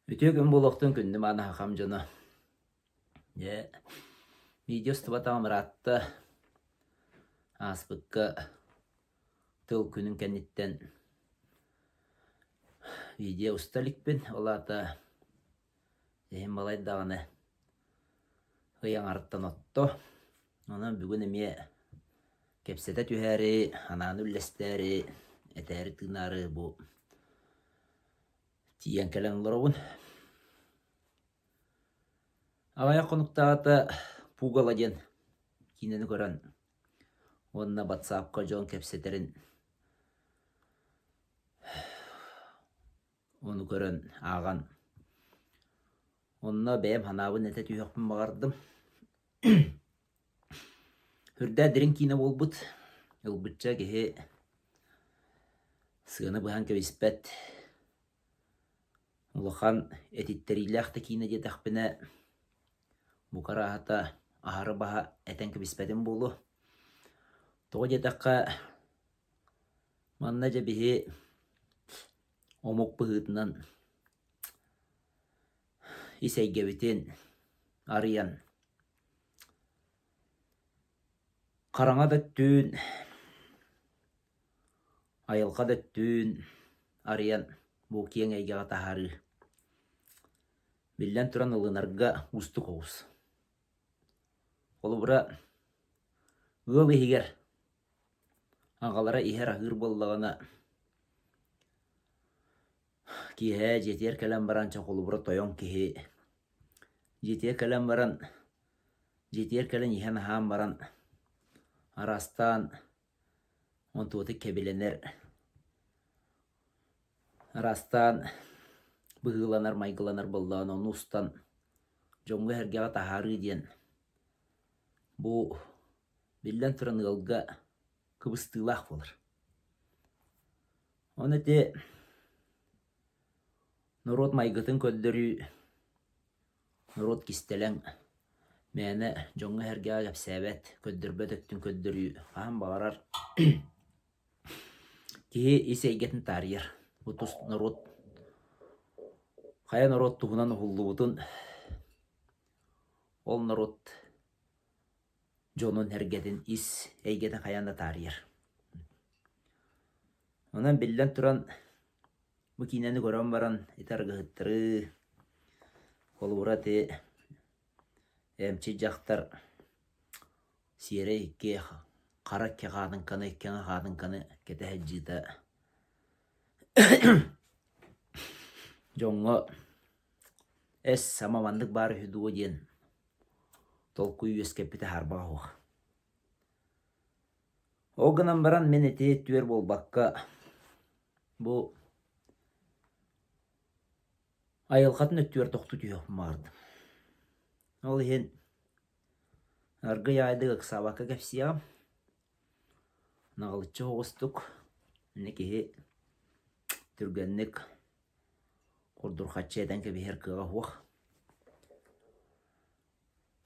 Үтүө күн буолуохтун күндү мааны хахам дьоно. Дьэ, видео устубатаҕым ыраатта. Ааспыкка тыл күнүн кэнниттэн видео уста иликпин. Ол аата иһин балай даҕаны ый аҥарыттан отто. Онон бүгүн эмиэ кэпсэтэ түһээри, анаан үллэстээри, этээри-тыынаары бу Тиийэн кэлэн олоробун. Аҕыйах хонуктааҕыта Пугало диэн киинэни көрөн уонна батсаапка дьон кэпсэтэрин ону көрөн ааҕан онно бэйэм санаабын этэ түһүөхпүн баҕардым. Үрдээх дириҥ киинэ буолбут, ылбычча киһи сыана быһан кэбиспэт, улахан этиттэриилээх да киинэ диэтэхпинэ, бука арааһата аһары баһа этэн кэбиспэтим буолуо. Тоҕо диэтэххэ, манна дьэ биһи омук быһыытынан ис эйгэбитин арыйан Хараҥа да өттүүн, айылҕа да өттүүн арыйан бу киэҥ эйгэҕэ таһаарыы биллэн туран ылынарга уустук оҕус. Холобура, ыал иһигэр аҕалара иһэр-аһыыр буоллаҕына, киэһэ дьиэтигэр кэлэн баран чэ холобура тойон киһи дьиэтигэр кэлэн баран Дьиэтигэр кэлэн иһэн-аһаан баран араастаан онтуота кэбилэнэр, араастаан быһыыланар, майгыланар буоллаҕына ону устан дьоҥҥо-сэргэҕэ таһаарыы диэн бу биллэн туран ыалга кыбыстыылаах буолар. Ону ити норуот майгытын көрдөрүү Норуот кистэлэҥ, мээнэ дьоҥҥо-сэргэҕэ кэпсээбэт, көрдөрбөт өттүн көрдөрүү хаһан баҕарар киһи ис эйгэтин таарыйар. Бу тус норуот хайа норуот туһунан уһуллубутун ол норуот дьонун-сэргэтин ис эйгэтин хайаан да таарыйар. Онон биллэн туран Бу киинэни көрөн баран ити арыгыһыттары, холобура ити эмчит дьахтар сиэрэй икки хара икки хаатыҥканы, икки аҥы хаатыҥканы кэтэ сылдьыыта дьоҥҥо эс сама маннык баар үһү дуо диэн толкуй үөскэппитэ саарбаҕа суох. Ол гынан баран мин ити түөр буолбакка бу айылҕатын өттүгэр тохтуу түһүөхпүн баҕардым. Ол иһин аргыый аайдык ыксаабакка кэпсиэҕим. Наҕылыччы оҕустук, ини киһи түргэнник курдурҕаччы этэн кэбиһэр кыаҕа суох.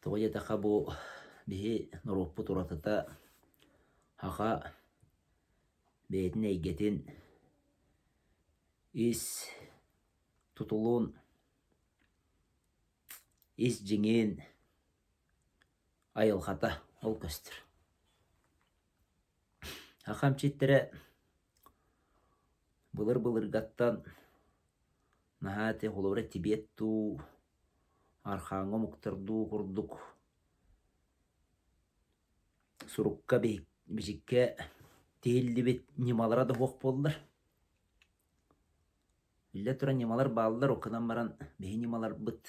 Тоҕо диэтэххэ бу биһи норуоппут уратыта саха бэйэтин эйгэтин ис тутулун, ис дьиҥин айылҕата ол көстөр. Саха эмчиттэрэ былыр-былыргаттан наһаа ити холобура Тибет дуу, архааҥҥы омуктар дуу курдук сурукка бичиккэ тиһиллибит ньымалара да суох буоллар. Биллэн туран ньымалар бааллар, ол гынан баран биһи ньымаларбыт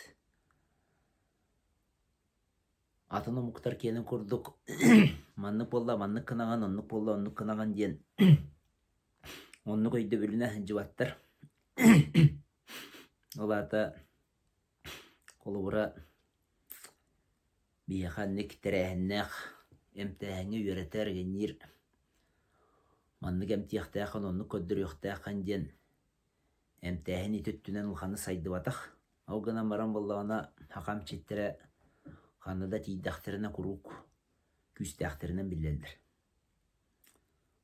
атын омуктар киэнин курдук маннык буолла маннык гынаҕын, оннук буолла оннук гынаҕын диэн оннук өйдөбүлүнэн сылдьыбаттар. Ол аата холобура биһиэхэ инник тэрээһиннээх эмтээһиҥҥэ үөрэтэр, игинниир маннык эмтиэхтээххин, оннук көрдөрүөхтээххин диэн эмтээһин ити өттүнэн улаханнык сайдыбатах. Ол гынан баран буоллаҕына саха эмчиттэрэ ханна да тиийдэхтэринэ куруук күүстээхтэринэн биллэллэр.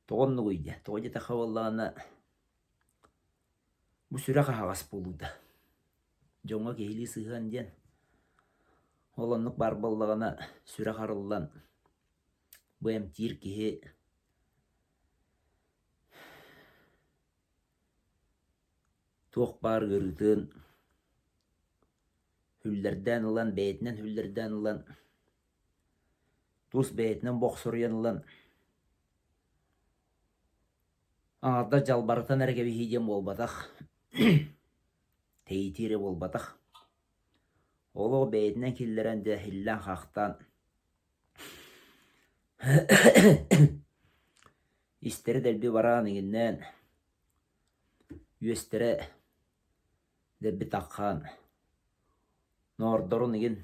Тоҕо оннугуй диэ? Тоҕо диэтэххэ буоллаҕына бу сүрэх аһаҕас буолуута. Дьоҥҥо киһилии сыһыан диэн. Ол оннук баар буоллаҕына сүрэх арыллан бу эмтиир киһи туох баар ыарыытын хүллэрдээн ылан, бэйэтинэн хүллэрдээн ылан, тус бэйэтинэн бохсоруйан ылан аҥардас дьалбарытан эрэ кэбиһии диэн буолбатах, тэйитии эрэ буолбатах. Олох бэйэтинэн киллэрэн дьэ иһиллээн-хаахтаан истэрэ дэлби бараан иҥиннээн, үөстэрэ дэлби таххаан, ноордорун игин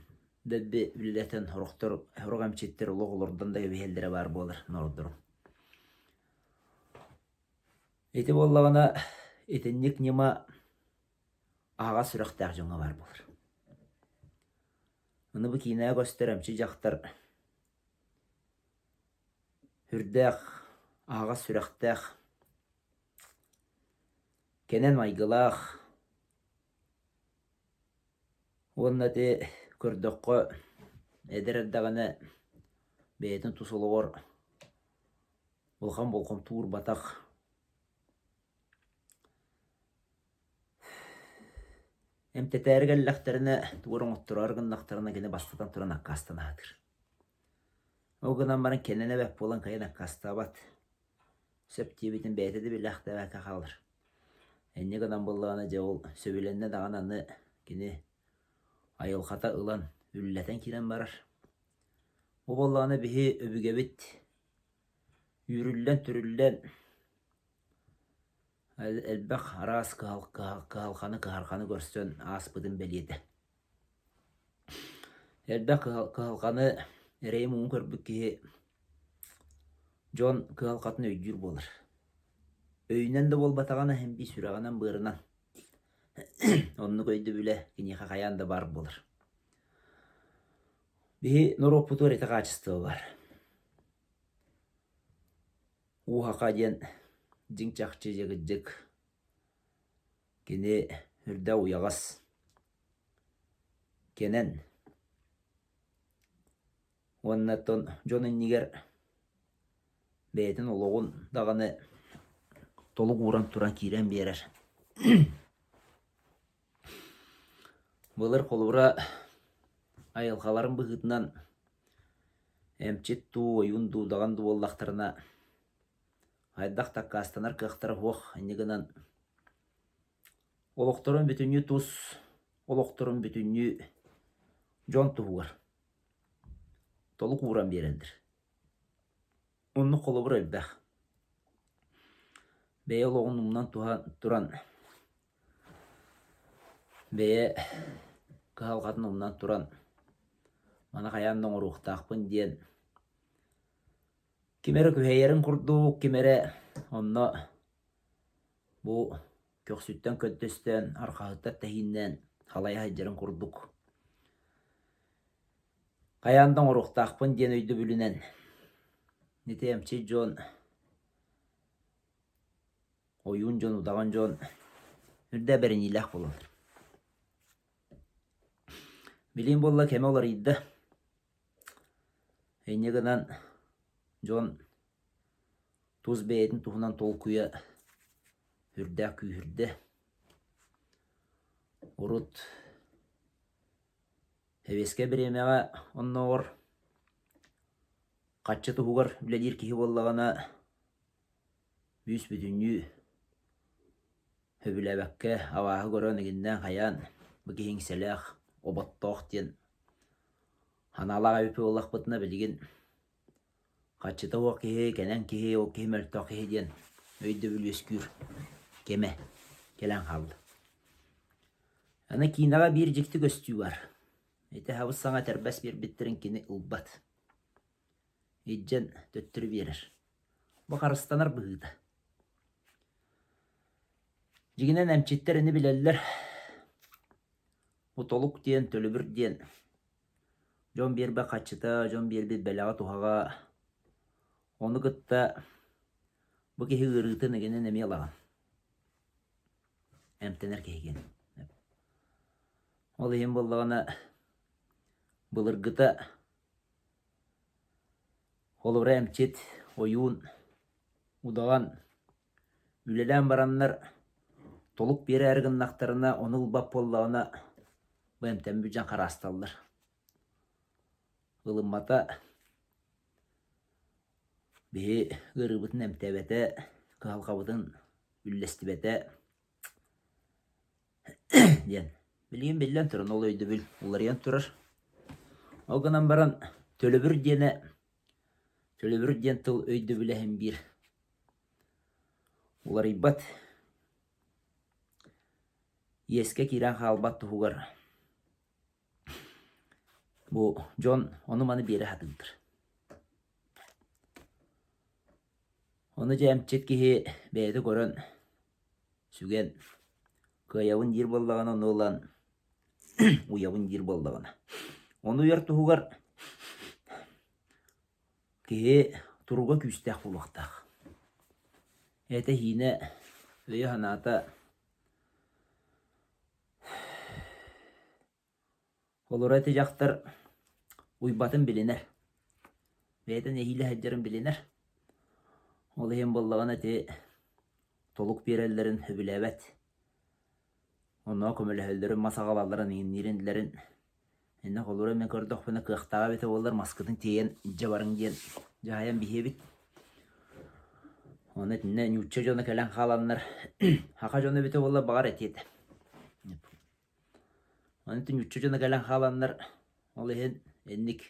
дэлби үлэлэтэн сорохтор сорох эмчиттэр олох олордон да кэбиһэллэрэ баар буолар ноордорун. Ити буоллаҕына итинник ньыма аһаҕас сүрэхтээх дьоҥҥо баар буолар. Аны бу киинэҕэ көстөр эмчи дьахтар сүрдээх аһаҕас сүрэхтээх, кэнэн майгылаах уонна ити көрдөххө эдэр эрдэҕинэ бэйэтин тус олоҕор улахан болҕомто уурбатах Эмтэтээри кэллэхтэринэ, тугу эрэ оҥоттороору гыннахтарына кини бастатан туран аккаастана сатыыр. Ол гынан баран кэннинэ эбэт буолан кыайан аккаастаабат. Сөп диэбитин бэйэтэ да билээхтээбэккэ хаалар. Инньэ гынан буоллаҕына дьэ ол сөбүлэннэ даҕаны аны кини айылҕата ылан үллэтэн киирэн барар. Бу буоллаҕына биһи өбүгэбит үүрүллэн-түрүллэн Элбэх араас кыһалҕаны кыһарҕаны көрсөн ааспытын бэлиэтэ. Элбэх кыһалҕаны эрэйи-муҥу көрбүт киһи дьон кыһалҕатын өйдүүр буолар. Өйүнэн да буолбатаҕына иһин биир сүрэҕинэн-быарынан оннук өйдөбүлэ киниэхэ хайаан да баар буолар. Биһи норуоппутугар ити хаачыстыба баар. Уу-хаха диэн дьиҥ-чахчы дьыгыдьык кини үрдэ уйаҕас, кэнэн уонна оттон дьон иннигэр бэйэтин олоҕун даҕаны толук ууран туран киирэн биэрэр. Былыр холобура айылҕаларын быһыытынан эмчит дуу, ойуун дуу, удаҕан дуу буоллахтарына хайдах да аккаастанар кыахтара суох, инньэ гынан олохторун бүтүннүү тус олохторун бүтүннүү дьон туһугар толук ууран биэрэллэр. Оннук холобур элбэх. Бэйэ олоҕун умнан туран, бэйэ кыһалҕатын умнан туран, маны хайаан да оҥоруохтаахпын диэн ким эрэ күһэйэрин курдук, ким эрэ онно бу көхсүттэн көнтөстөөн, арҕаһыттан тэһииннээн халайа сылдьарын курдук хайаан да оҥоруохтаахпын диэн өйдөбүлүнэн ити эмчит дьон, ойуун дьон, удаҕан дьон үрдэ бэриниилээх буолаллар. Билигин буолла кэмэ уларыйда. Инньэ гынан дьон тус бэйэтин туһунан толкуйа үрдээх күүһүрдэ. Урут Сэбиэскэй бириэмэҕэ оннооҕор харчы туһугар үлэлиир киһи буоллаҕына бүүс-бүтүннүү сөбүлээбэккэ абааһы көрөн игиннээн-хайаан бу киһи иҥсэлээх, оботтоох диэн санаалаах эбит буоллахпытына билигин харчыта суох киһи, кэнэн киһи, ол киһи мөлтөх киһи диэн өйдөбүл үөскүүр кэмэ кэлэн хаалла. Аны киинэҕэ биир дьикти көстүү баар. Ити сабыс-саҥа этэрбэс биэрбиттэрин кини ылбат. Илдьэн төттөрү биэрэр. Бу харыстанар быһыыта. Дьиҥинэн эмчиттэр ини билэллэр. Бу толук диэн, төлөбүр диэн дьон биэрбэт харчыта, дьон биэрбит бэлэҕэ-туһаҕа ону кытта бу киһи ыарыытын игинэн эмиэ ылаҕын. Эмтэнэр киһигин. Ол иһин буоллаҕына былыргыта холобура эмчит, ойуун, удаҕан үлэлээн бараннар толук биэрээри гыннахтарына ону ылбат буоллаҕына бу эмтэммит дьон хараасталлар. Ылыммата биһи ыарыыбытын эмтээбэтэ, кыһалҕабытын үллэстибэтэ диэн. Билигин биллэн туран ол өйдөбүл уларыйан турар. Ол гынан баран төлөбүр диэнэ төлөбүр диэн тыл өйдөбүлэ иһин биир уларыйбат. Иэскэ киирэн хаалбат туһугар бу дьон ону-маны биэрэ сатыыллар. Ону дьэ эмчит киһи бэйэтэ көрөн, сүгэн, кыайабын диир буоллаҕына ону ылан уйабын диир буоллаҕына. Ону уйар туһугар киһи туруга күүстээх буолуохтаах. Этэ-сиинэ, өйө-санаата Олоро ити дьахтар уйбатын билинэр, бэйэтин нэһиилэ сылдьарын билинэр. Ол иһин буоллаҕына ити толук биэрэллэрин сөбүлээбэт. Онно көмөлөһөллөрүн, мас аҕалалларын, иҥинниирин иннэ холобура мин көрдөхпүнэ кыахтааҕа эбитэ буоллар маскытын тиэйэн илдьэ барыҥ диэн дьаһайан биһиэбит. Ону итиннэ нуучча дьоно кэлэн хааланнар саха дьоно эбитэ буоллар баҕар этиэ этэ. Ону ити нуучча дьоно кэлэн хааланнар ол иһин инник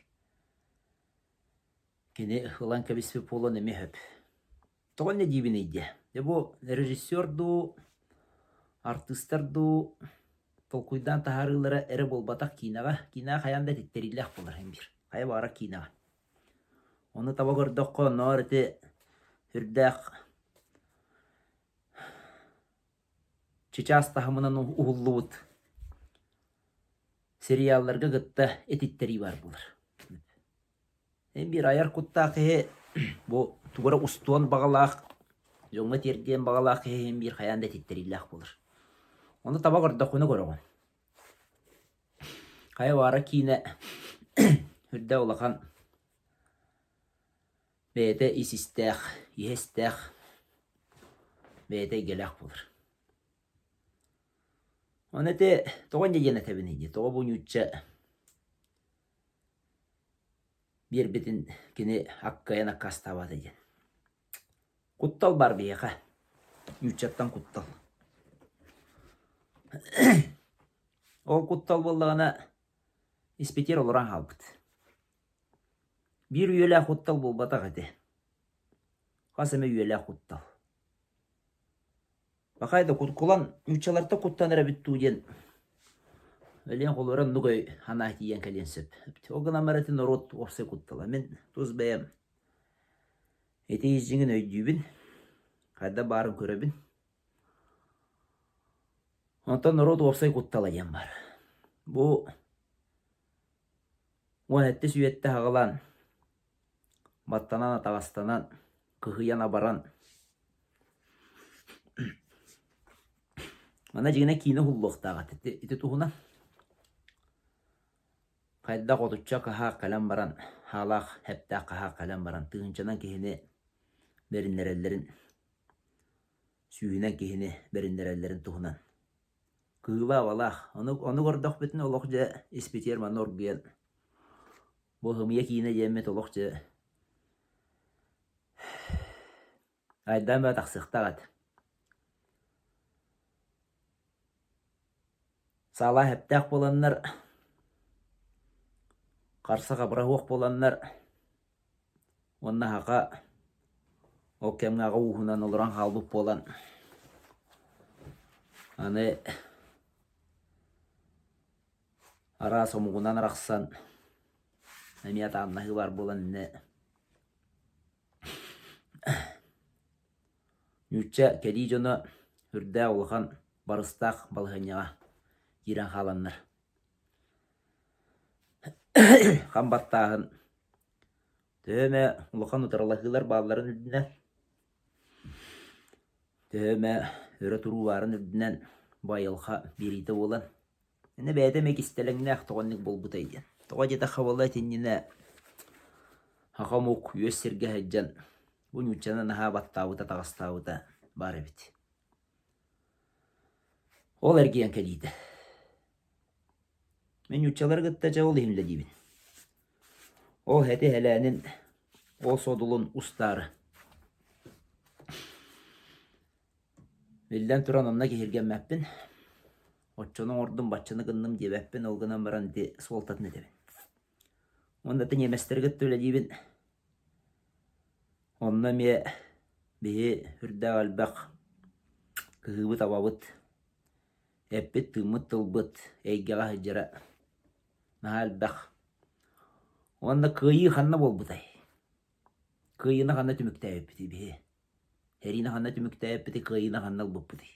кини ылан кэбиспит буолуон эмиэ сөп. Тоҕо инньэ диибиний диэ? Дьэ бу режиссер дуу, артыыстар дуу толкуйдаан таһаарыылара эрэ буолбатах киинэҕэ. Киинэҕэ хайаан да этиттэриилээх буолар иһин биир. Хайа баҕарар киинэҕэ. Ону таба көрдөххө, оннооҕор ити сүрдээх чычаас таһымынан уһуллубут сериалларга кытта этиттэрии баар буолар. Эн биир айар куттаах киһи бу тугу эрэ устуон баҕалаах, дьоҥҥо тиэрдиэн баҕалаах киһи иһин биир хайаан да этиттэриилээх буолар. Ону таба көрдөххүнэ көрөҕүн. Хайа баара киинэ үрдэ улахан бэйэтэ ис-истээх, иһэ-истээх, бэйэтэ эйгэлээх буолар. Ону ити тоҕо инньэ диэн этэбиний дии, тоҕо бу нуучча биэрбитин кини аккайан аккаастаабата диэн. Куттал баар биһиэхэ, нууччаттан куттал. Ол куттал буоллаҕына испитиэр олорон хаалбыт. Биир үйэлээх куттал буолбатах ити. Хас эмэ үйэлээх куттал. Пахай да кулан нууччалартан куттанар эбит дуу диэн Өлүөн холура оннук өй санаа тиийэн кэлиэн сөп. Ол гынан баран ити норуот уопсай куттала. Мин тус бэйэм ити ис дьиҥин өйдүүбүн, хайдах баарын көрөбүн. Онтон норуот уопсай куттала диэн баар. Бу 17 үйэттэ аҕалаан баттанан-атаҕастанан, кыһыйан-абаран Манна дьиҥинэн киинэ уһуллуохтаах этэ ити туһунан. Хайдах отучча хаһаах кэлэн баран, хаалаах эптээх хаһаах кэлэн баран тыһыынчанан киһини бэриннэрэллэрин, сүүһүнэн киһини бэриннэрэллэрин туһунан. Кыыла-абалаах. Ону, ону көрдөхпүтүнэ олох дьэ испитигэр манна оргуйан Бу ымыйа киинэ диэммит олох дьэ айдаан бөҕө тахсыахтаах этэ. Саалаах эптээх буоланнар, харса-хабыра суох буоланнар уонна аһаҕа ол кэмҥэ аҕа ууһунан олорон хаалбыт буолан аны Араас омугунан арахсан эмиэ атааннаһыы баар буолан иннэ нуучча кэлии дьоно үрдээх улахан барыстаах балаһыанньаҕа киирэн хааланнар хам баттааһын төһө эмэ улахан утарылаһыылар баалларын үрдүнэн төһө эмэ өрө туруу баарын үрдүнэн бу айылҕа биэриитэ буолан. Иннэ бэйэтэ эмиэ кистэлэҥнээх тоҕо инник буолбутай диэн. Тоҕо диэтэххэ буолла итиннинэ саха омук үөс сиргэ сылдьан бу нууччаны наһаа баттаабыта таҕыстаабыта баар эбит. Ол эргийэн кэлиитэ. Мин нууччалары кытта дьэ ол иһин үлэлиибин. Ол эти эһэлээнин, ол содулун устаары. Биллэн туран онно киһиргэммэппин, оччону оҥордум, баччаны гынным диэбэппин, ол гынан баран ити суолтатын этэбин. Уонна ити ньиэмэстэри кытта үлэлиибин. Онно эмиэ биһи үрдээх элбэх кыһыыбыт-абабыт, эппит-тыыммыт тылбыт эйгэҕэ сылдьара наһаа элбэх. Уонна кыайыы ханна буолбутай? Кыайыыны ханна түмүктээбиппитий биһи? Сэриини ханна түмүктээбиппитий, кыайыыны ханна ылбыппытый?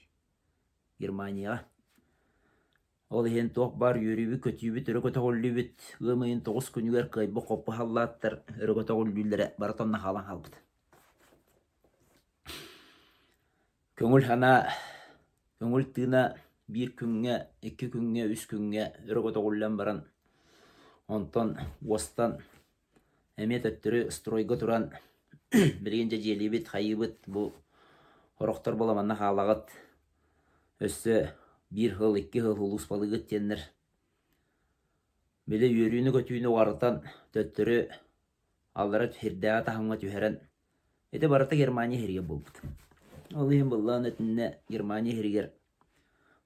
Германияҕа. Ол иһин туох баар үөрүүбүт-көтүүбүт, өрө көтөҕүллүүбүт ыам ыйын 9 күнүгэр кыайбыт-хоппут халлааттар өрө көтөҕүллүүлэрэ барыта онно хаалан хаалбыт. Көҥүл санаа, көҥүл тыына биир күҥҥэ, икки күҥҥэ, үс күҥҥэ өрө көтөҕүллэн баран, онтон уостан эмиэ төттөрү стройга туран билигин дьэ дьиэлиибит, хайыыбыт, бу сорохтор буола манна хаалаҕыт, өссө биир сыл, икки сыл улууспалыыгыт диэннэр били үөрүүнү-көтүүнү уҕарытан төттөрү аллара сирдээҕи таһымҥа түһэрэн Ити барыта Германия иһиригэр буолбут. Ол иһин быллаан итиннэ Германия иһиригэр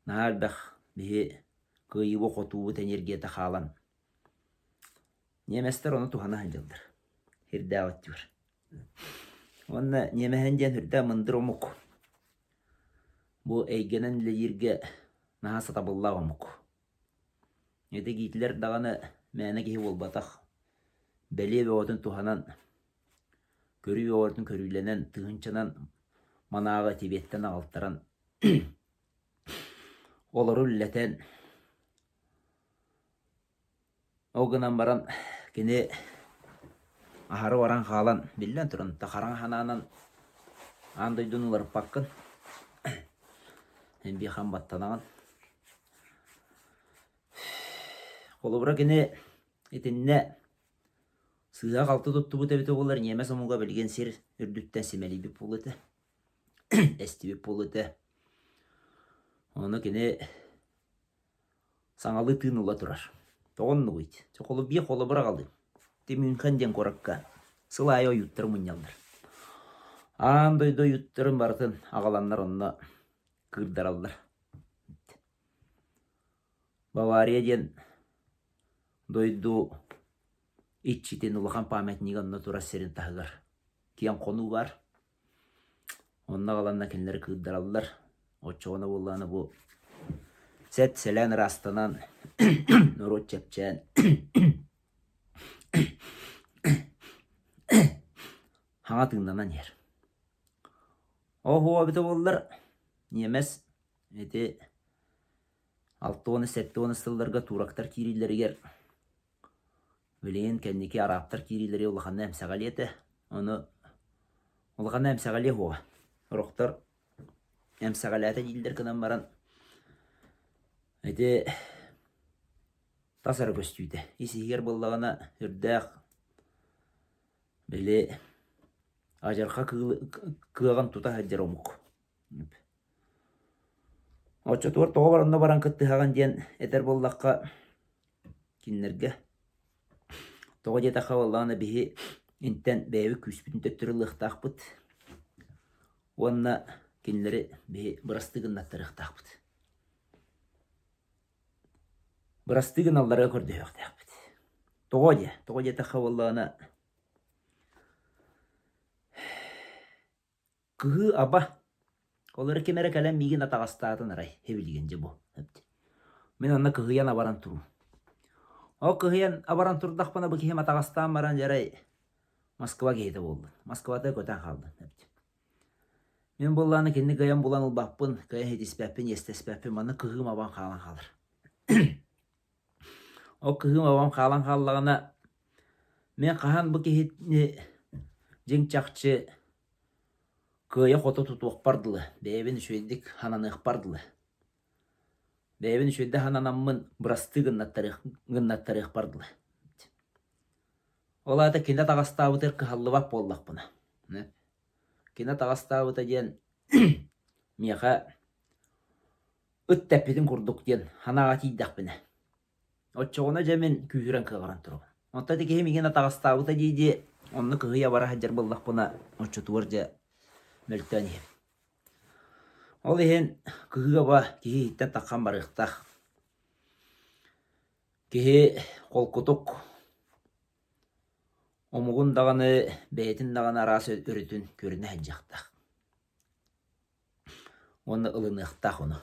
наһаа элбэх биһи кыайыыбы-хотуубут энергията хаалан ньиэмэстэр ону туһана сылдьаллар. Сирдээх өттүгэр. Уонна ньиэмэһин диэн үрдээх мындыр омук. Бу эйгэнэн үлэлииргэ наһаа сатабыллаах омук. Ити Гитлер даҕаны мээнэ киһи буолбатах. Бэлиэ бөҕөтүн туһанан Көрүү оҕотун көрүүлэнэн, тыһыынчанан манааҕы Тибеттэн аҕалтаран олору үллэтэн, ол гынан баран кини аһары баран хаалан, биллэн туран, хараҥа санаанан аан дойдуну уларыппаккын, эн биир хам баттанаҕын. Холобура кини итиннэ Сыыһа-халты туттубут эбитэ буоллар, ньиэмэс омуга билигин сир үрдүттэн симэлийбит буолуо этэ, эстибит буолуо этэ. Ону кини саҥалыы тыын ыла турар. Тоҕо оннугуй? Биир холобур аҕалыым. Ити Мюнхен диэн куоракка сыл аайы ойууттары мунньаллар. Аан дойду ойууттарын барытын аҕаланнар онно кыырдараллар. Бавария диэн дойду иччитин улахан памятнига онно турар сирин таһыгар киэҥ хонуу баар. Онно аҕаланна кинилэри кыырдараллар. Оччоҕуна буоллаҕына бу сэт-сэлээн ыраастанан, норуот чэпчээн хаҥа тыыннанан иһэр. Оһуо эбитэ буоллар, ньиэмэс ити 60-70 сылларга турактар киириилэригэр билигин кэнники араабтар киириилэригэр улаханнык эмсэҕэлиэ этэ. Ону улаханнык эмсэҕэлиэ суоҕа. Сорохтор эмсэҕэлээтэ дииллэр гынан баран ити тас эрэ көстүүтэ. Ис-иһигэр буоллаҕына үрдээх били адьырҕа кыаҕын тута сылдьар омук. Оччотугар тоҕо баранна баран кыттыһаҕын диэн этэр буоллахха, кинилэргэ тоҕо диэтэххэ буоллаҕына биһи интэн бэйэбит күүспүтүн төттөрү ылыахтаахпыт уонна кинилэри биһи бырастыы гыннаттарыахтаахпыт. Бырастыы гыналларыгар көрдөһүөхтээхпит. Тоҕо диэ? Тоҕо диэтэххэ буоллаҕына Кыһыы-аба, ол эрэ ким эрэ кэлэн миигин атаҕастаатын арай, һибилигин дьэ бу Мин онно кыһыйан абаран туруум. Ол кыһыйан абаран турдахпына бу киһим атаҕастаан баран дьэ арай Москва киһитэ буоллун. Москвата көтөн хааллын. Мин буоллаҕына кинини кыайан булан ылбаппын, кыайан ситиспэппин, иэстэспэппин, манна кыһыым абан хаалан хаалар. Ол кыһыым абам хаалан хааллаҕына, мин хаһан бу киһини дьиҥ-чахчы кыайа-хото тутуохпар дылы, бэйэбин үчүгэйдик хананыахпар дылы. Бэйэбин үчүгэйдик сананаммын бырастыы гыннаттарыах гыннаттарыахпар дылы. Ол аата кини атаҕастаабытыгар кыһаллыбат буоллахпына. Кини атаҕастаабыта диэн миэхэ ыт тэппитин курдук диэн санааҕа тиийдэхпинэ. Оччоҕуна дьэ мин күүһүрэн кыаҕыран турабын. Оттон ити киһи миигин атаҕастаабыта дии-дии онно кыһыйа бара сылдьар буоллахпына, оччотугар дьэ мөлтөөн иһэбин. Ол иһин кыһыы-аба киһи иһиттэн таххан барыахтаах. Киһи холкутук омугун даҕаны, бэйэтин даҕаны араас өрүтүн көрүнэ сылдьыахтаах. Уонна ылыныахтаах ону.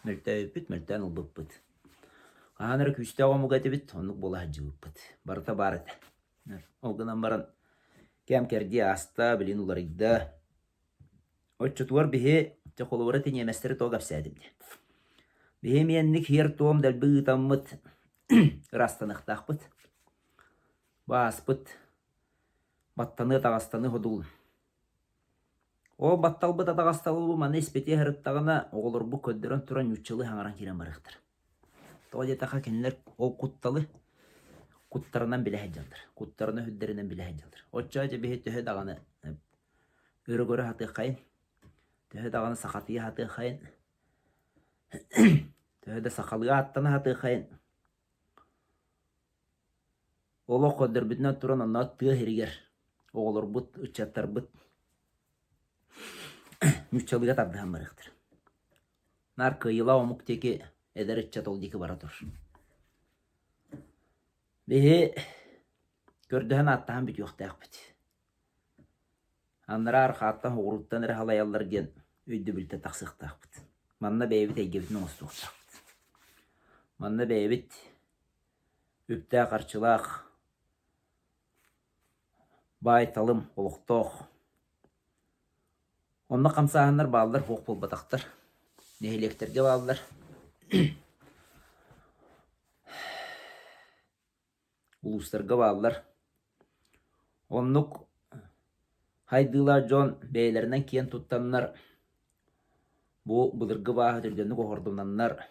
Мөлтөөбүппүт, мөлтөөн ылбыппыт. Хаһан эрэ күүстээх омук этибит, оннук буола сылдьыбыппыт. Барыта баар этэ. Ол гынан баран кэм-кэрдии ааста, билин уларыйда. Оччотугар биһи, дьэ холобура ити ньиэмэстэри тоҕо кэпсээтим диэн. Биһи эмиэ һиэр-туом дэлби ыытаммыт ыраастаныахтаахпыт. Бааспыт баттаныы таҕастаныы ходулун. Ол батталбыт атаҕастабылбыт манна испитиэ сырыттаҕына, оҕолорбут көрдөрөн туран нууччалыы саҥаран киирэн барыахтара. Тоҕо диэтэххэ кинилэр ол кутталы куттарынан билэ сылдьаллар, куттарынан сүрдэринэн билэ сылдьаллар. Оччоҕо дьэ биһи төһө даҕаны өрө көрө сатыаххайын, төһө даҕаны сахатыйа сатыаххайын, төһө да сахалыы ааттана сатыаххайын, Олох көрдөрбүтүнэн туран онно тыа сиригэр оҕолорбут, ыччаттарбыт нууччалыыга тардыһан барыахтара. Наар кыайыылаах омук диэки эдэр ыччат ол диэки бара тур. Биһи көрдөһөн ааттаһан бүтүөхтээхпит. Анараа арҕааттан соҕурууттан эрэ халайаллар диэн өйдөбүлтэн тахсыахтаахпыт. Манна бэйэбит эйгэбитин оҥостуохтаахпыт. Манна бэйэбит үптээх-харчылаах, баай-талым олохтоох. Онно хамсааһыннар бааллар, суох буолбатахтар. Нэһилиэктэргэ бааллар. Улуустарга бааллар. Оннук хайдыылаах дьон бэйэлэринэн киэн туттаннар, бу былыргы бааһы түргэнник оһордунаннар,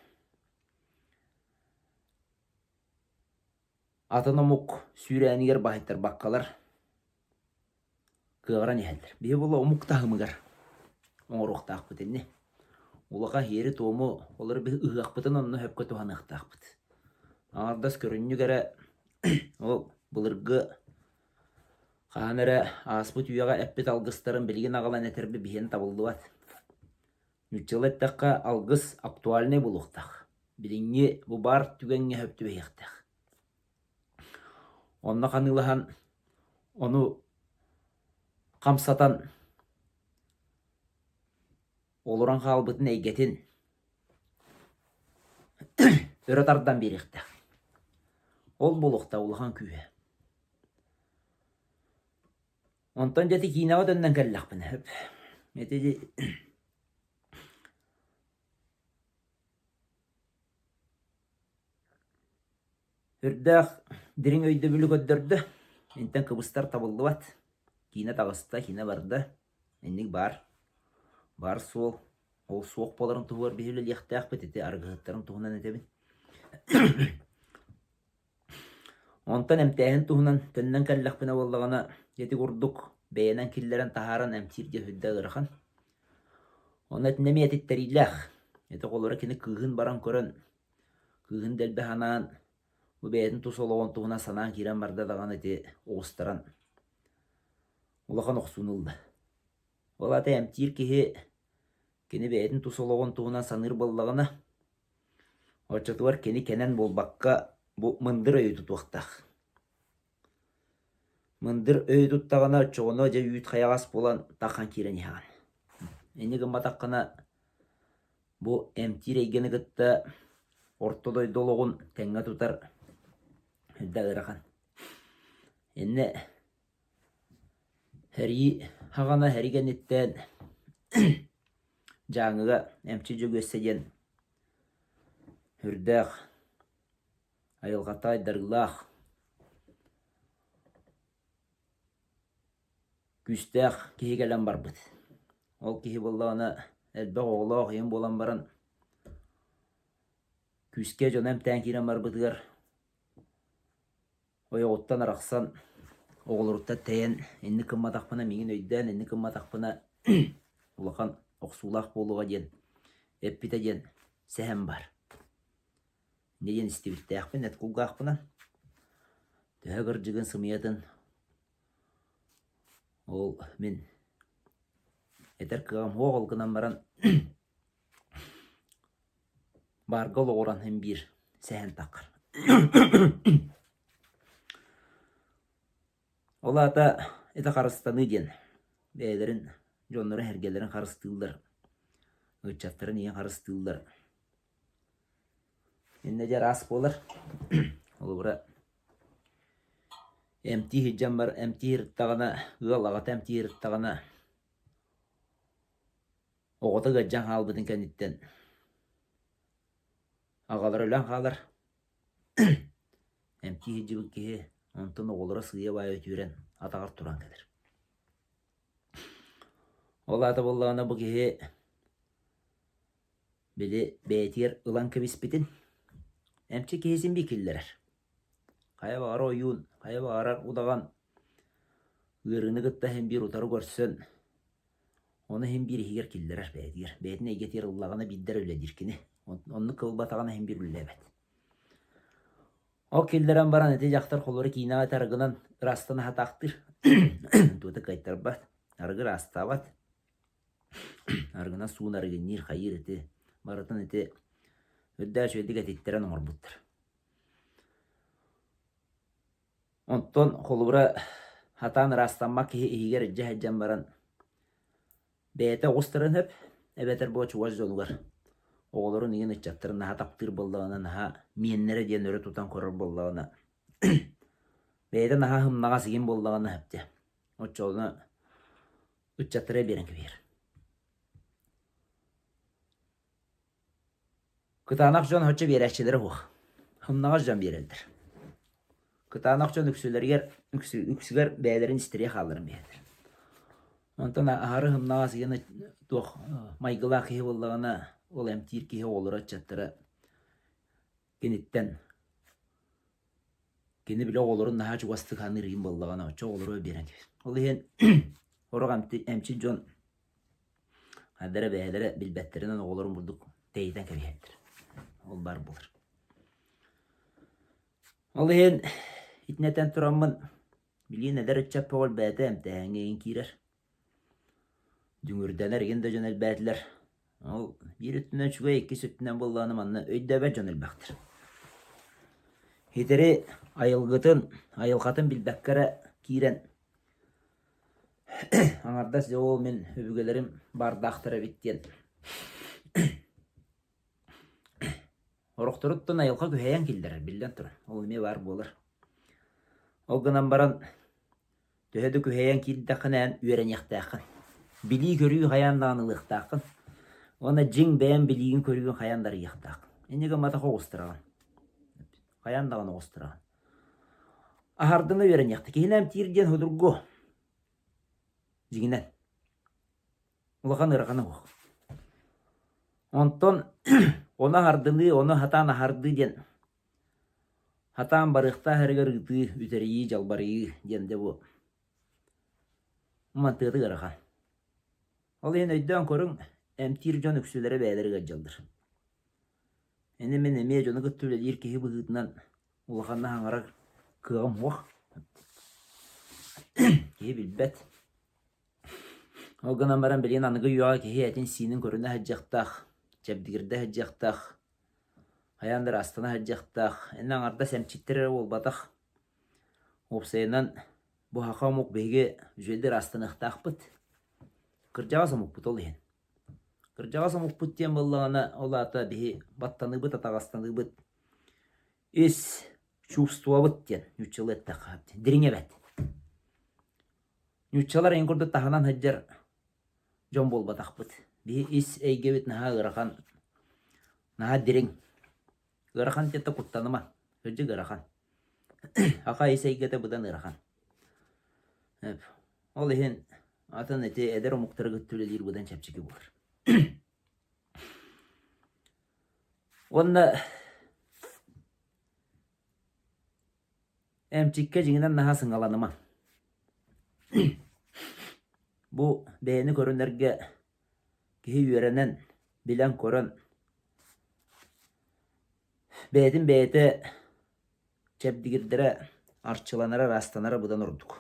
Атын омук сүүрээнигэр баһыйтарбаккалар кыаҕыран иһэллэр. Биһи буола омук таһымыгар оҥоруохтаахпыт ини. Улахан иэри-туому олору биһи ыһыахпытын онно сөпкө туһаныахтаахпыт. Аҥардас көрүнньүк эрэ ол былыргы хаһан эрэ ааспыт үйэҕэ эппит алгыстарын билигин аҕалан этэрбит биһиэнэ табыллыбат. Нууччалыы эттэххэ, алгыс актуальнай буолуохтаах. Билиҥҥи бу баар түгэҥҥэ сөп түбэһиэхтээх. Онно ханыылаһан, ону хамсатан, олорон хаалбытын эйгэтин өрө тардан биэриэхтээх. Ол буолуохтаах улахан күүһэ. Онтон дьэ ити киинэҕэ төннөн кэллэхпинэ сөп. Ити Үрдээх дириҥ өйдөбүлү көрдөрдө. Интэн кыбыстар табыллыбат. Киинэ таҕыста, киинэ барда. Инник баар. Баар суол. Ол суох буоларын туһугар биһи үлэлиэхтээхпит. Ити арыгыһыттарын туһунан этэбин. Онтон эмтээһин туһунан төннөн кэллэхпинэ буоллаҕына, ити курдук бэйэнэн киллэрэн таһааран эмтиир диэн сүрдээх ыарахан. Онно итиннэ эмиэ этиттэриилээх. Ити оҕолоро кини кыыһын баран көрөн, кыыһын дэлби санаан, бу бэйэтин тус олоҕун туһунан санаан киирэн барда даҕаны ити оҕустаран улахан охсууну ылла. Ол аата эмтиир киһи кини бэйэтин тус олоҕун туһунан саныыр буоллаҕына, Оччотугар кини кэнэн буолбакка, бу мындыр өйү тутуохтаах. Мындыр өйү туттаҕына, оччоҕуна дьэ үүт хайаҕас буолан таххан киирэн иһэҕин. Инньэ гымматаххына, бу эмтиир эйгэни кытта орто дойду олоҕун тэҥҥэ тутар да ыарахан. Иннэ Сэрии саҕана сэрии кэнниттэн Дьааҥыга Эмчи Дьөгүөссэ диэн сүрдээх айылҕата айдарыылаах, күүстээх киһи кэлэн барбыт. Ол киһи буоллаҕына элбэх оҕолоох ийэм буолан баран. Күүскэ дьоно эмтээн киирэн барбытыгар ойоҕуттан арахсан, оҕолоруттан тэйэн инник гымматахпына миигин өйдөөн, инник гымматахпына улахан охсуулаах буолуоҕа диэн эппитэ диэн сэһэн баар. Инньэ диэн истибиттээхпин эт кулгаахпынан. Төһө кырдьыгын сымыйатын ол мин этэр кыаҕым суох ол гынан баран Баарга олоҕуран син биир сэһэн таххар. Ол аата ити харыстаныы диэн бэйэлэрин дьоннорун-сэргэлэрин харыстыыллар, ыччаттарын ийэ харыстыыллар. Иннэ дьэ араас буолар. Холобура, эмтии сылдьан бар эмтии сырыттаҕына, ыал аҕата эмтии сырыттаҕына Оҕото ыалдьан хаалбытын кэнниттэн аҕалара өлөн хаалар, эмтии сылдьыбыт киһи онтон оҕолоро сыыйа-баайа үтүөрэн атаҕар туран кэлэр. Ол аата буоллаҕына бу киһи били бэйэтигэр ылан кэбиспитин эмчи киһи син биир киллэрэр. Хайа баҕарар ойуун, хайа баҕарар удаҕан ыарыыны кытта син биир утары көрсөн Ону иһин биир иһигэр киллэрэр бэйэтигэр. Бэйэтин эйгэтигэр ыллаҕына биирдэ эрэ үлэлиир кини. Оннук ылбатаҕына иһин биир үлэлээбэт. Ол киллэрэн баран ити дьахтар холоро киинэҕэ ити арыгынан ыраастан аһатаахтыыр. Туота кыайтарбат, арыгы ыраастаабат. Арыгынан суун арыгынныыр, хайыыр ити. Барытын ити үрдээх үчүгэйдик этиттэрэн оҥорбуттар. Онтон холобура сатаан ыраастаммат киһи иһигэр илдьэ сылдьан баран бэйэтэ оҕустаран сөп эбэтэр бу чугас дьонугар оҕолорун игин ыччаттарын наһаа таптыыр буоллаҕына наһаа миэннэрэ диэн өрө тутан көрөр буоллаҕына бэйэтэ наһаа сымнаҕас игин буоллаҕына сөп дьэ оччоҕуна ыччаттара биэрэн кэбиһэр. Кытаанах дьон соччо биэрээччилэрэ суох, сымнаҕас дьон биэрэллэр. Кытаанах дьон үксүлэригэр үксүгэр бэйэлэрин истириэ хаалларан биэрэллэр. Онтон аһары сымнаҕас игин туох майгылаах киһи буоллаҕына, ол эмтиир киһи оҕолоро, ыччаттара киниттэн кини били оҕолорун наһаа чугастык саныыр игин буоллаҕына, оччо оҕолоро биэрэн кэбиһэр. Ол иһин сорох эмчит дьон Хайдара бэйэлэрэ билбэттэринэн оҕолорун бурдук тэйитэн кэбиһэллэр. Ол баар буолар. Ол иһин итини этэн тураммын билигин эдэр ыччат бөҕө элбээтэ эмтээһиҥҥэ игин киирэр. Дүҥүрдэнэр игин да дьон элбээтилэр. Ол биир өттүнэн үчүгэй, иккис өттүнэн буоллаҕына манна өйдөөбөт дьон элбэхтэр. Ситэри айылгытын, айылҕатын билбэккэ эрэ киирэн Аҥардас дьэ ол мин өбүгэлэрим баардаахтар эбит диэн Орохторуттан айылҕа күһэйэн киллэрэр, биллэн турар, ол эмиэ баар буолар. Ол гынан баран төһө да күһэйэн киирдэххинэ эн үөрэниэхтээххин. Билии-көрүү хайаан даҕаны ылыахтааххын. Уонна дьиҥ бэйэҥ билиигин-көрүүгүн хайаан да арыйыахтааххын. Инньэ гымматах оҕустараҕын. Хайаан даҕаны оҕустараҕын. Аһардына үөрэниэхтэ. Киһини эмтиир диэн судургу. Дьиҥинэн. Улахан ыарахана суох. Онтон ону аһардыныы, ону сатаан аһардыы диэн сатаан барыахтаах эригэр ыытыы, үтэрийии, дьалбарыйыы диэн дьэ бу мантыата ыарахан. Ол иһин өйдөөн көрүҥ, эмтиир дьон үксүлэрэ бэйэлэрэ ыалдьаллар. Ини мин эмиэ дьону кытта үлэлиир киһи быһыытынан улаханнык аҥарар кыаҕым суох. Киһи билбэт. Ол гынан баран билигин аныгы үйэҕэ киһи этин-сиинин көрүнэ сылдьыахтаах, чэбдигирдэ сылдьыахтаах, хайаан да ыраастана сылдьыахтаах. Эн аҥардас эмчиттэр эрэ буолбатах. Уопсайынан бу саха омук биһиги үчүгэйдик ыраастаныахтаахпыт. Кырдьаҕас омукпут ол иһин. Кырдьаҕас омукпут диэн буоллаҕына, ол аата биһи баттаныыбыт, атаҕастаныыбыт ис чувствобыт диэн нууччалыы эттэххэ дириҥ эбэт. Нууччалар эҥин курдук таһынан сылдьар дьон буолбатахпыт. Биһи ис эйгэбит наһаа ыарахан, наһаа дириҥ. Ыарахан диэн куттаныма, кырдьык ыарахан. Аха ис эйгэтэ быдан ыарахан. Ол иһин атын ити эдэр омуктары кытта үлэлиир быдан чэпчэки буолар. Уонна Эмчиккэ дьиҥинэн наһаа сыҥаланыма. Бу бэйэни көрүнэргэ киһи үөрэнэн, билэн-көрөн, бэйэтин бэйэтэ чэбдигирдэрэ, арчыланара, ыраастанара быдан ордук.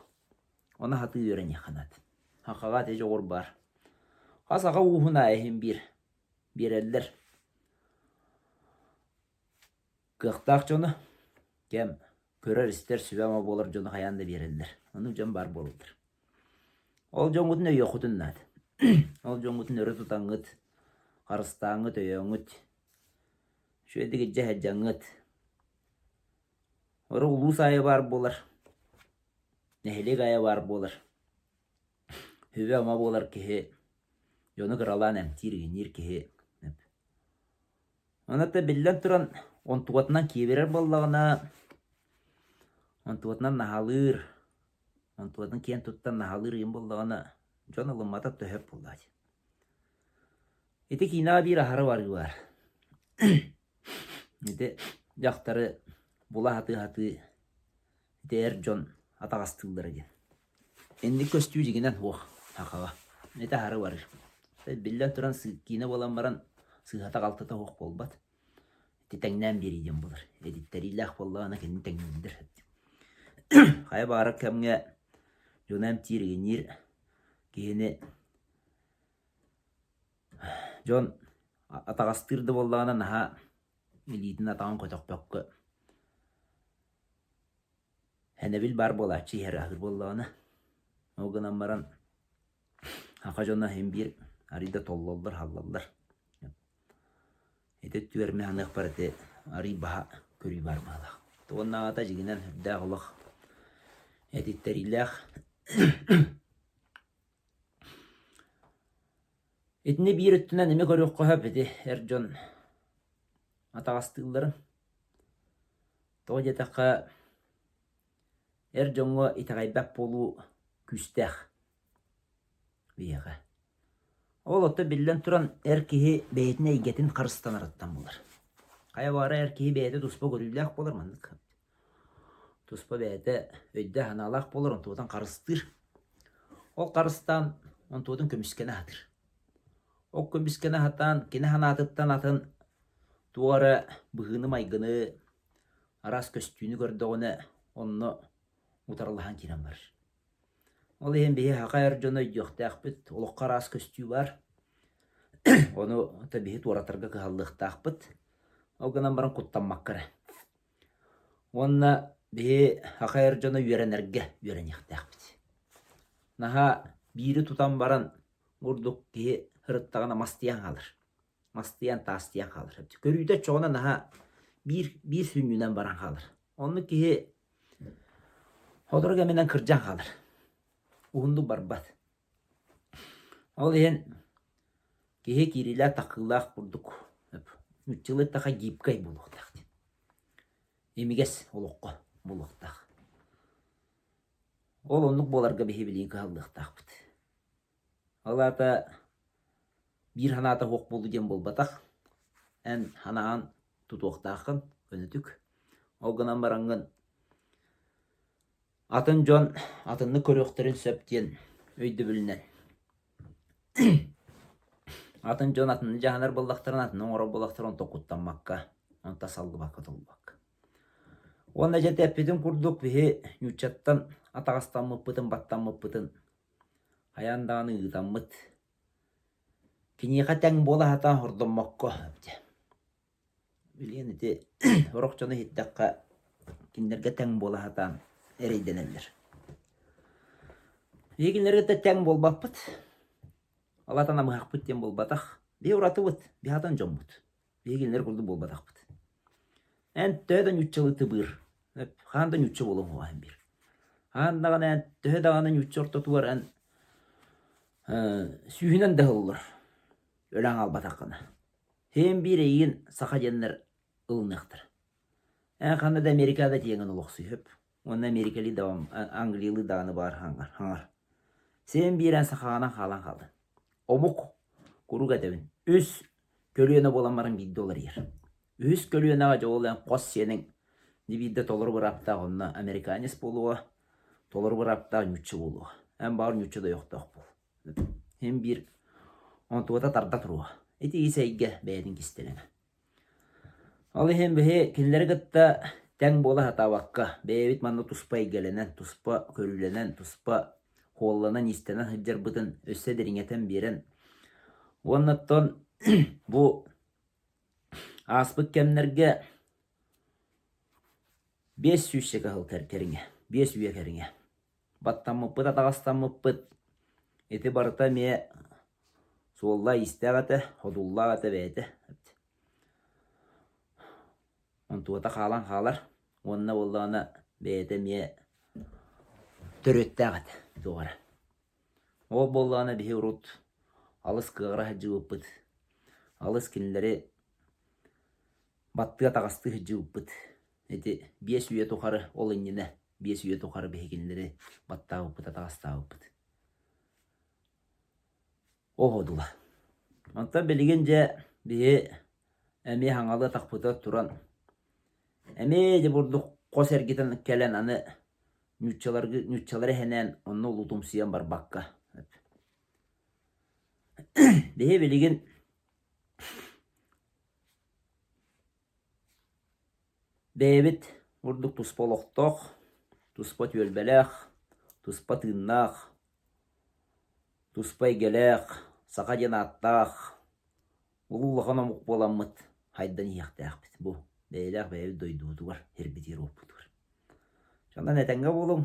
Ону сатыы үөрэниэххэ наада. Сахаҕа ити дьоҕур баар. Хас аҕа ууһун аайы иһин биир биэрэллэр. Кыахтаах дьону, кэм көрөр-истэр, сүбэ-ама буолар дьону хайаан да биэрэллэр. Оннук дьон баар буолаллар. Ол дьоҥҥутун өйүөххүтүн наада. Ол дьоҥҥутун өрө тутаҥҥыт, харыстааҥҥыт, өйөөҥҥүт, үчүгэйдик илдьэ сылдьаҥҥыт. Ору улуус аайы баар буолар, нэһилиэк аайы баар буолар. Сүбэ-ама буолар киһи, дьону кыралаан эмтиир, игинниир киһи Ону биллэн туран, онтукатынан киэбирэр буоллаҕына, онтукатынан наһаалыыр, онтукатын киэн туттан наһаалыыр ыйым буоллаҕына, дьон ылыммата төһө буоллаҕа дии. Ити киинэҕэ биир аһара барыы баар. Ити дьахтары була сатыы-сатыы ити эр дьон атаҕастыыллара диэн. Инник көстүү дьиҥинэн суох сахаҕа. Ити аһары барар. Биллэн туран киинэ буолан баран сыыһата-халтыта суох буолбат. Ити тэҥнээн биэрии диэн буолар. Этиттэриилээх буоллаҕына кинини тэҥнииллэр. Хайа баҕарар кэмҥэ дьону эмтиир, игинниир киһини дьон атаҕастыыр да буоллаҕына наһаа илиитин атаҕын көтөхпөккө Энэбил баар буолааччы иһэр аһыыр буоллаҕына. Ол гынан баран саха дьоно син биир арыый да толлоллор, халлаллар. Ити өттүгэр мин саныахпар ити арыый баһа көрүү баар быһыылаах. Уоннааҕыта дьиҥинэн сүрдээх олох этиттэриилээх. Итини биир өттүнэн эмиэ көрүөххэ сөп ити эр дьон атаҕастыылларын. Тоҕо диэтэххэ, эр дьоҥҥо итэҕэйбэт буолуу күүстээх биһиэхэ. Ол оттон биллэн туран, эр киһи бэйэтин эйгэтин харыстанарыттан буолар. Хайа баҕара эр киһи бэйэтэ туспа көрүүлээх буолар маннык. Туспа бэйэтэ өйдөөх-санаалаах буолар, онтуотун харыстыыр. Ол харыстаан онтуотун көмүскэнэ сатыыр. Ол көмүскэнэ сатаан кини санаатыттан атын туох эрэ быһыыны-майгыны, араас көстүүнү көрдөҕүнэ, онно утарылаһан киирэн барар. Ол иһин биһи саха эр дьоно өйдүөхтээхпит, олоххо араас көстүү баар. Ону биһи туоратарга кыһаллыахтаахпыт. Ол гынан баран куттаммакка эрэ. Уонна биһи саха эр дьоно үөрэнэргэ үөрэниэхтээхпит. Наһаа биири тутан баран курдук киһи сырыттаҕына мастыйан хаалар. Мастыйан, таастыйан хаалар. Көрүүтэ оччоҕуна наһаа биир, биир сүнньүнэн баран хаалар. Оннук киһи сотору кэминэн кырдьан хаалар. Уһуннук барбат. Ол иһин киһи киириилээх-таххыылаах курдук нууччалыы эттэххэ гибкай буолуохтаах диэн. Имигэс олоххо буолуохтаах. Ол оннук буоларга биһи билигин кыһаллыахтаахпыт. Ол аата биир санаата суох буолуу диэн буолбатах. Эн санааҕын тутуохтааххын көнөтүк. Ол гынан бараҥҥын атын дьон атыннык көрүөхтэрин сөп диэн өйдөбүлүнэн атын дьон атынны дьаһанар буоллахтарына, атыны оҥорор буоллахтарына онтон куттаммакка, онтон саллыбакка толлубакка. Уонна дьэ эппитим курдук биһи нууччаттан атаҕастаммыппытын, баттаммыппытын Хайаан даҕаны ыытаммыт, киниэхэ тэҥ буола сатаан хордоммокко дьэ билигин ити сорох дьону иһиттэххэ кинилэргэ тэҥ буола сатаан эрэйдэнэллэр. Биһиги кинилэргэ тэҥ буолбаппыт, ол аата намыһахпыт диэн буолбатах, биһи уратыбыт, биһи атын дьоммут. Биһиги кинилэр курдук буолбатахпыт. Эн төһө да ньууччалыы тыбыыр, хаһан да ньуучча буолуоҥ суоҕа эн биир. Хаһан даҕаны эн төһө даҕаны ньуучча ортотугар эн сүүһүнэн да ыһыллар, өлөн хаалбатаххына. Син биир эйигин саха диэннэр ылыныахтара. Эн ханна да Америкаҕа да тиийэҥҥин олохсуйуоп. Уонна Америкалыы да Англиялыы даҕаны баар хаҥар. Син биир эн сахаҕынан хаалан хаалдын. Омук куруук этэбин. Үс көлүөнэ буолан баран биирдэ уларыйар. Үһүс көлүөнэҕэ дьэ ол эн хос сиэниҥ. Дьэ биирдэ толору бырааптаах онно американец буолуоҕа, толору бырааптаах ньуучча буолуоҕа. Эн баҕар ньуучча да ойохтоох буол. Син биир онтугата тарда туруо. Ити ис эйгэ бэйэтин кистэлэҥэ. Ол иһин биһи кинилэри кытта тэҥ буола сатаабакка, бэйэбит манна туспа эйгэлэнэн, туспа көрүүлэнэн, туспа хуолланан-иистэнэн сылдьарбытын өссө дириҥэтэн биэрэн уонна оттон бу ааспыт кэмнэргэ 500 сыл кэриҥэ, биэс үйэ кэриҥэ баттаммыппыт, атаҕастаммыппыт ити барыта эмиэ суоллаах-иистээх этэ, ходуллаах этэ бэйэтэ. Онтугата хаалан хаалар уонна буоллаҕына бэйэтэ эмиэ төрүөттээх этэ туох эрэ. Ол буоллаҕына биһи урут алыс кыаҕыра сылдьыбыппыт, алыс кинилэри баттыы атаҕастыы сылдьыбыппыт. Ити 5 үйэ тухары ол иннинэ 5 үйэ тухары биһи кинилэри баттаабыппыт, атаҕастаабыппыт. Оһодула. Онтон билигин дьэ биһи эмиэ хаҥалыы атахпытыгар туран эмиэ дьэ бурдук хос эргитэн кэлэн аны нууччаларгы нууччалары эһэнээн онно улуутумсуйан барбакка биһи билигин Бэйэбит курдук туспа олохтоох, туспа түөлбэлээх, туспа тыыннаах, туспа эйгэлээх, саха диэн ааттаах улуу улахан омук буоламмыт хайдан иһиэхтээхпит бу бэйэлээх бэйэбит дойдубутугар, сирбитигэр-уоппутугар. Онон этэҥҥэ буолуҥ,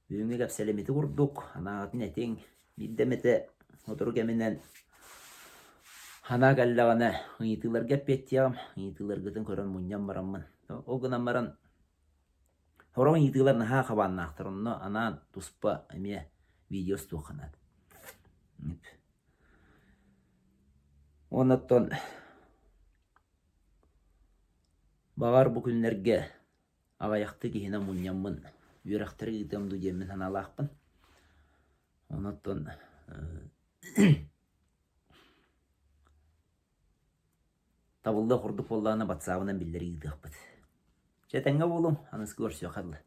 Бүгүҥҥү кэпсэлим ити курдук, санааҕытын этиҥ, биирдэ эмэтэ сотору кэминэн санаа кэллэҕинэ ыйытыыларга эппиэттиэҕим, ыйытыыларгытын көрөн мунньан бараммын. Ол гынан баран сорох ыйытыылар наһаа хабааннаахтар, онно анаан туспа эмиэ видео устуохха наада. Уонна оттон баҕар бу күннэргэ Аҕыйахтыы киһинэн мунньаммын үөрэхтэри ыытыам дуу диэммин санаалаахпын. Онон табыллыах курдук буоллаҕына батсаабынан биллэрии ыытыахпыт. Чэ этэҥҥэ буолуҥ, аныгыскы көрсүөххэ дылы.